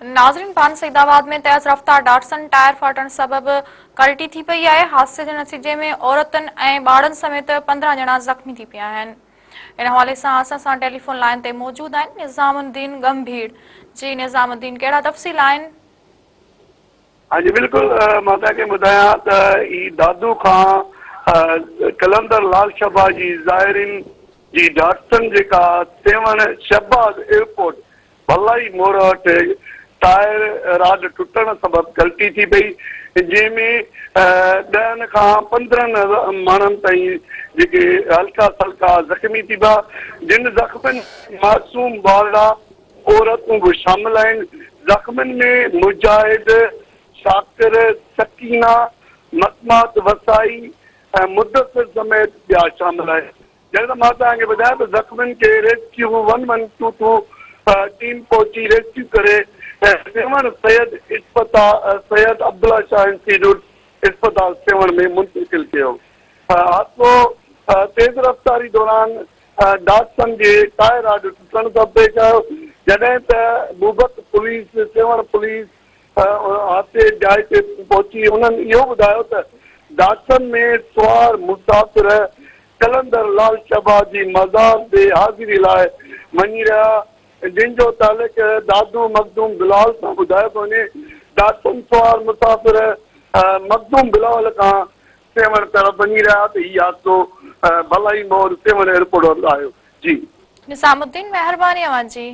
ناظرين پان سيد آباد ۾ تيز رفتار ڊاٽسن ٽائر ڦاٽڻ سبب ڪلٽي ٿي پئي آهي، حادثي جي نتيجي ۾ عورتن ۽ ٻارڙن سميت 15 ڄڻا زخمي ٿي پيا آهن. ان حوالي سان اسان سان ٽيليفون لائين تي موجود آهن نظام الدين ڳنڀير. جي نظام الدين ڪهڙا تفصيل آهن؟ ها جي بلڪل مان توهان کي ٻڌايان ته هي دادو کان قلندر لال شهباز جي زائرين جي ڊاٽسن جيڪا سيوهڻ شهباز ايئرپورٽ ڀلائي مور وٽ ٽائر راڊ ٽٽڻ سبب ڪلٽي ٿي پئي، جنهن ۾ ڏهن کان 15 ماڻهن تائين جيڪي هلڪا سلڪا زخمي ٿي پيا، جن زخمين ۾ معصوم ٻارڙا، عورتون به شامل آهن، زخمين ۾ مجاهد، شاڪر، سڪينه، مسمات وسائي ۽ مدثر سميت ٻيا شامل آهن. جڏهن ته مان توهان کي ٻڌايان ته زخمين کي rescue one one two two team پهچي ريسڪيو ڪري سيوهڻ سيد اسپتال سيد عبدالله شاهه انسٽيٽيوٽ اسپتال سيوهڻ ۾ منتقل ڪيو. حادثو تيز رفتاري دوران ڊاٽسن جي ٽائر راڊ ٽٽڻ سبب پيش آيو جڏهن ته بوبڪ پوليس سيوهڻ پوليس حادثي جي جاء تي پهچي انهن اهو ٻڌايو ته ڊاٽسن ۾ سوار مسافر قلندر لال شهباز جي مزار تي حاضري لاء وڃي رهيا، جن جو تعلق دادو مخدوم بلاول سان ٻڌايو پيو وڃي. ڊاٽسن سوار مسافر مخدوم بلاول کان سيوهڻ طرف وڃي رهيا ته هي حادثو ڀلائي مور سيوهڻ ايئرپورٽ وٽ آيو. جي. نظام الدين مهرباني اوهان جي.